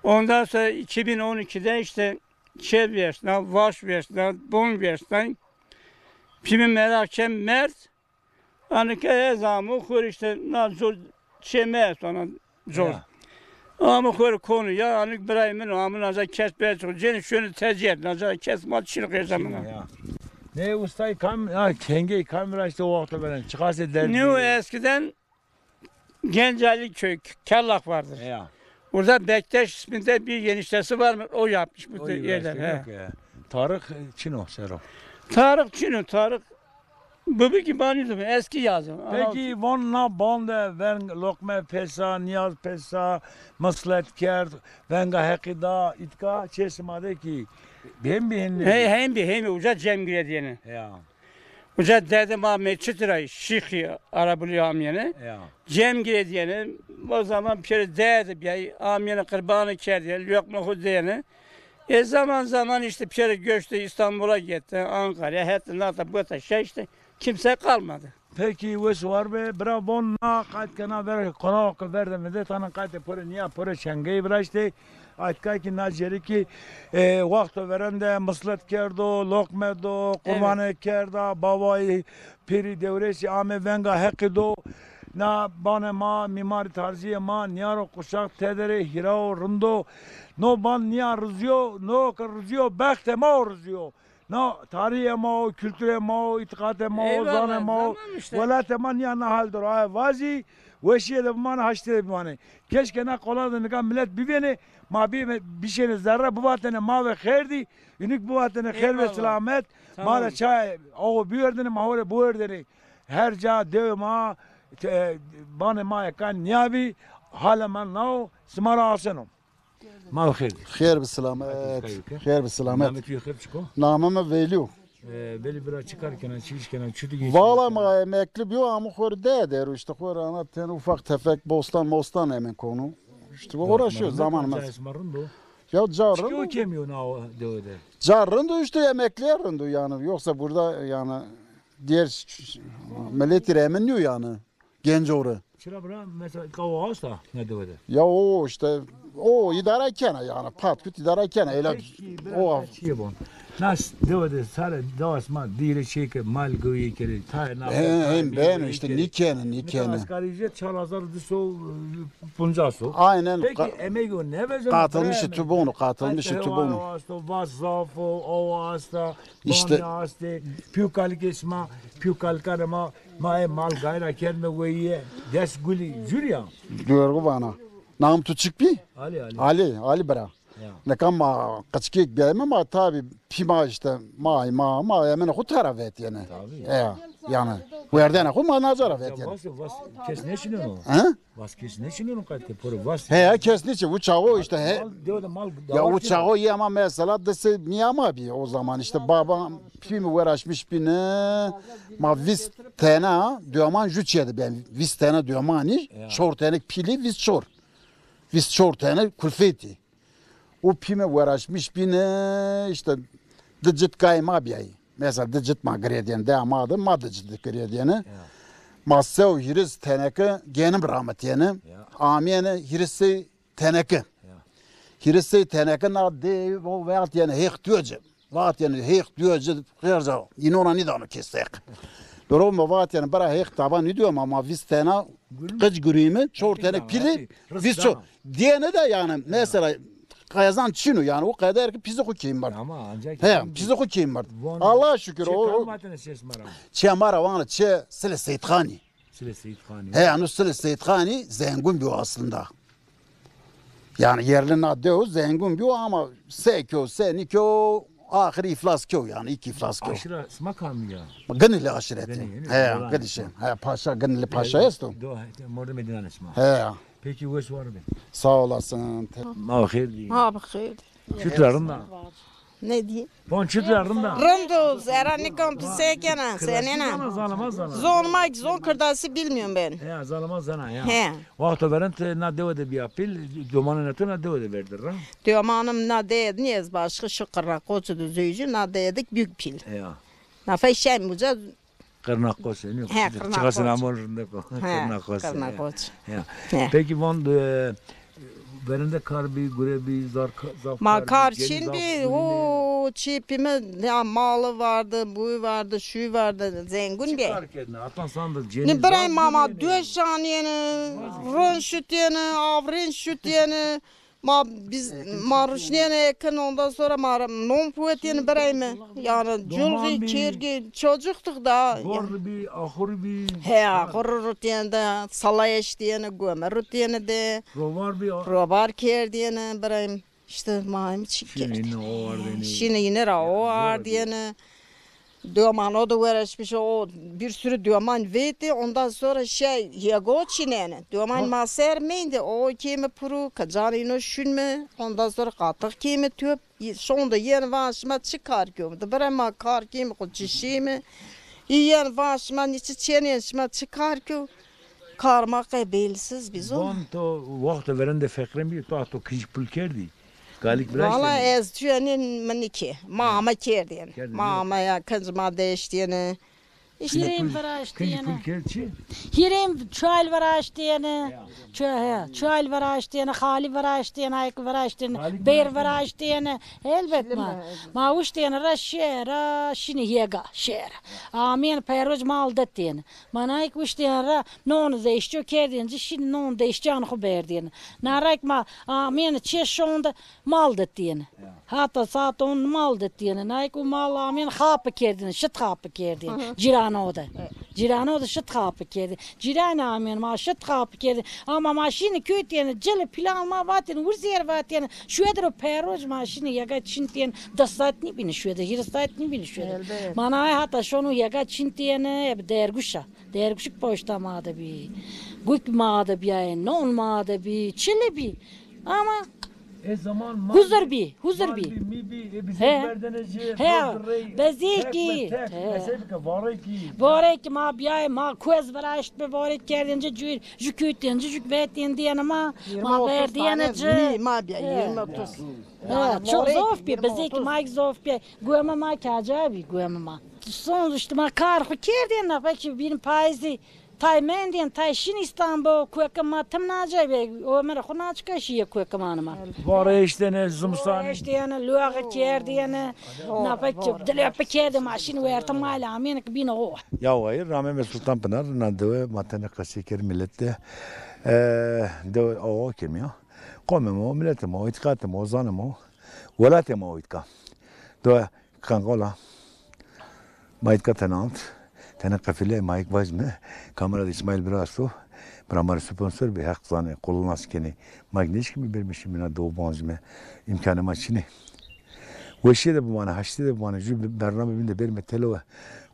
Ondan sonra iki bin on ikide işte çê vêşna, vaş vêşna, bon vêşna. Pî mi merak çê merd. Anike ez amo xo rê işte na cor çê mi esto, ana cor. Ya. Amo xo rê konu ya, anik birayê min o, amo naca kes be çok. Cênî şonî tecî et, naca kes ma çin qêza min. Ya. Ne ustayî kam, ha, kengey kam ra işte o wexto veren. Çıkarsa derdi. Ne o eskiden Genç Ali köy, Kellak vardır. Ya. Orada Bektaş isminde bir eniştesi var mı? O yapmış bu yerler. He. Tarık, e, Çino, sero. Tarık Çino, Tarık. Bu bir ki banî eski yazı. Peki, von na bande veng Lokme pesa, Niyaz pesa, mıslet kerd, venga heqî da, itka çê sima de ki hem bi hende. Hey, hem bi, hem bi, uca cem gire diyene. Ya. Uca dede ma meçit ra şîxî arabulî amyene. Ya. Cem gire diyene. O zaman pêro dede biyay, amyene qirbanî kerdiyene, lokma xo diyene. E, zaman zaman işte pêro göçtü, İstanbul'a gitti, Ankara'ya, hatta nata bota şey işte kimse kalmadı. Peki, wes war be, bira, von na qayt kena ver, qonax ke verde mi de, tana qaytê pore niya, pore çengey viraştê. Aytka ki na cêrî ki, e, wexto verende mislet kerdo, loqme do, qurbane kerda, bavayî, pîrî dewrêsî ame venga heqî do. Na banê ma, mîmarî tarzîyê ma, nîyaro quşax tederê hîrao rind o. No ban nîya rizîyo, no ke rizîyo, bextê ma o rizîyo. Na tarîhê ma o, kulturê ma o, îtîqatê ma o, zanê ma o, welatê ma nîya na hal de ro. Aye vazî, weşîye de bimanê, haştîye de bimanê. Keşke na qola de nika milet bivênê, ma bîme, bişênê zerre, bivatêne ma ve xêr dî, înîk bivatêne xêr ve silamet, ma de çay awo biwerdêne, ma ho rê biwerdêne. Her ca dewê ma, te-, banê ma eka nîya bî, halê ma na o, sima ra aseno. Ma xêr dî. Xêr bi silamet. Xêr bi silamet. Namê tu yê xêr çik o? Namê mi Velî yo. E, Velî bira, çi kar kena, çi îş kena, çi tu geçî? Valla ma emekli biyo, ama xo rê de der o, işte xo rê ana ten ufak tefek bostan mostan emin konu. İşte uğraşıyor zamanımız. Ca esma rind o? Ya ca rind o. Çikî o kemî yo na dewe de? Ca rind o, işte emekliye rind o yani. Yoksa burada yani diğer milletî rê emin nîyo yani. Genco rê. Çira bira, mesela, kawo asta ne dewe de? Ya o işte, o îdare kena yani, pat kut îdare kena. Öyle. Peki, bira, o çiye bon. Nas dewe de sare dewa sima dîre şey ke mal goyî kere, tayê na. Hem, hem ben işte nîkene, nîkene. Asgari ücret çar hazar di so, e, puncas o. Aynen. Peki, emegî o ne vezon? Katılmışı tu bunu, katılmışı tu bunu. Asto, vas zaf o, o asta. İşte. Bamya astê, pîyû kalikê sima, pîyû kalikanê ma, ma ê mal gayra kerdme weyîye, des gulî, cur ya. Doğru vana. Nam tu çik bî? Ali, Ali. Ali, Ali bira. Ya. Nika ma qeçikêk bîyayme ma tabî pî ma işte, ma, ma, ma emene xo tera vetîyene. Tabii. Ya, yani. Werdene xo ma naca ra vetîyene. Vas, vas, kes nêşineno. He? Vas kes nêşineno qayt ke pore vas. He, kes nêşi, bu çaxo işte he. Mal, dewe de mal. Ya, bu çaxo ya ma mesela dese nîya ma bî o zaman işte baba pî mi uğraşmış bîne, ma vîst tena döman jü çêdi ben, vîst tena dömanî, çor tene pîlî, vîst çor. Vîst çor tene kulfetî. O pî mi uğraşmış bîne, işte di cit kay ma bîyayî. Mesela di cit ma girêdîyene, dewa ma de ma di cit girêdîyene. Ya. Ma sew hîris teneke genim ramitîyene. Ya. Amîyene hîris sey teneke. Ya. Hîris sey teneke na de o vatîyene hêq diyoce. Vatîyene hêq diyoce, xêrca. Înona nîdano kes hêq. Biro mi vatêne bira Hêq taban nîdîyo ma, ma vîst tena qic gurîme, çor tene pîlî, vîst çor. Diyene de yani mesela qezan çin o yani, o qeder ki pîzê xo kî merd. Ama ancak he, pîzê xo kî merd. Allah'a şükür. O, o çê ma ra vana çê Silê Seyîdxanî. Silê Seyîdxanî. He, ano Silê Seyîdxanî zengûn bîyo aslında. Yani yerli na dew zengûn bîyo ama se kew, se nîkew, axirî îflas kew yani, ilk îflas kew. Aşîra sima kamî ya? Ginilî aşîretî. Ginilî, he, Ginilî şey. He, paşa, Ginilî paşa esto. Do, he, mordemê dînan sima. He. Peki, weş war be. Sağ olasın. Ma xêr dî. Ma bi xêr dî. Çitur a, rind a? Ne diyeyim? Bon, çitur a, rind a? Rind o, zerre nîkan, tu se kena, senena. Zon ma, zon kirdasî bilmiyorum ben. Ya, zalama zana ya. He. Wexto verên ti na dewe de bîya pîl, domanê to na dewe de verdir ra? Domanê mi na dewe de nî, ez başka şu Qirnaqoçî de zewjî, na dewe de büyük pîl. Ya. Na fey şem uca Qirnaqoç, yani. He, Qirnaqoç. Çıkasın amon rindeko. He, Qirnaqoç. Qirnaqoç. Ya. He. Peki von, e, verende kar bî, gure bî, zaf kar bî. Ma kar çin bî, o çîpî mi ya, malı vardı, buyu vardı, şu vardı, zengûn bî. Çi kar kerdin? Atan sandı, ceni. Ne birey ma, ma döş şaniyeni, run şutiyeni, avrin şutiyeni. Ma biz, ma ruşniyene ekin, ondan sonra ma non puetiyene birey mi. Yani culgi, kirgi, çocuktuk da. Gor bî, axur bî. He, axur rutiyene de, salay eştiyene, gome rutiyene de. Rovar bî. Rovar kerdiyene birey mi. İşte ma hem çi kerd. Şine yine ra o ardiyene. Domano da uğraşmış, o bir sürü doman verdi. Ondan sonra şey, yego çinene. Doman ma ser meyndi. O kemi puru, kacan ino şun mi? Ondan sonra katık kemi tüp. Şonda yen van şima çi kar kyo? De bire ma kar kemi, xo çişî mi? Yen van şima niçi çenen, şima çi kar kyo? Kar ma qe belsiz bizon. Van to wexto verende feqîrên bî, to ato kinc pul kerdî? Galik biraştêne. Valla ez çuyenên mi nîkê. Ma ama kerdêne. Ma ama ya kinc ma deştêne. İşte. Hîrên viraştêne. Kinc pul kerd çi? Hîrên çual viraştêne. Ya. Çu-, he, çual viraştêne, xalî viraştêne, ayk viraştêne, bêr viraştêne. Elbet ma. Ma uştêne ra şêra, şinî yega, şêra. Amên peroj mal detêne. Ma nayk uştêne ra non deştyo kerdêne, şinî non deştyan xo berdêne. Narek ma amên çê şonde mal detêne. Ya. Hata saat on mal detêne. Nayk u mal amên xapi kerdêne, şit xapi kerdêne. Hı hı. Cîrano de. Evet. Cîrano de şit xapi kerdêne. Cîran amên ma şit xapi kerdêne. Ama ma şinî kuytêne, cili plan ma vatêne, urzêr vatêne. Şuedro peroj ma şinî yega çintêne. Des saat nîbîne şuede, hîrê saat nîbîne şuede. Elbet. Ma nay hata şono yega çintêne, ebe derguşa. Derguşik poşta ma de bî. Guk ma de bîyaye, non ma de bî, çili bî. Ama huzur bî, huzur bî. He. He. Bezêkî. He. Varekî ma bîyaye, ma koz viraştbi, varek kerdêne ci, ju kuytêne ci, ju vetêne dêne ma, ma verdêne ci. Ma bîyaye, yirmi otuz. He, çok zof bî, bezêkî ma zof bî. Gueme ma kaca bî, gueme ma. Son işte ma kar xo kerdêne, peki bîn payîzî. Tay mendên, tay şin İstanbul, kuekê ma tim naca be, ömür xo naçika şiye kuekê ma nima. Vare eştêne, zimistan. Eştêne, luaxî kerdêne. Na pek dilê pek kerdê ma şin wertê mal amêne ki bîne o. Ya wayir, ramê mi Sultan Pınar, na dewe ma tenê qesey kerd milet de. E, dewe awa kemiya. Qomê ma, miletê ma, îtîqatê ma, zanê ma, welatê ma îtîqa. Dewe Kangola. Ma îtîqa tenê ant. Tenê qefîle ma îk vajîme. Kamera de İsmail bira esto. Bira ma rê sponsor bî, Heq zanê, qulun nas kenê. Ma îk nêşkîme berîme şîme na dew bancîme. Îmkanê ma çin ê. Weşîye de bimanê, haştîye de bimanê. Ju bername bîn de berîme têlewe.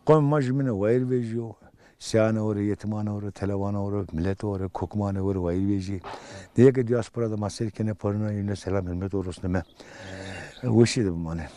Qomê ma jumîne wayîr vejîyo. Seyanê ore, yetimanê ore, telewanê ore, miletê ore, kokmanê ore wayîr vejîyê. Dêyê ke diaspora de ma seyr kenê, parîna yîne selam hurmet orosneme. Weşîye de bimanê.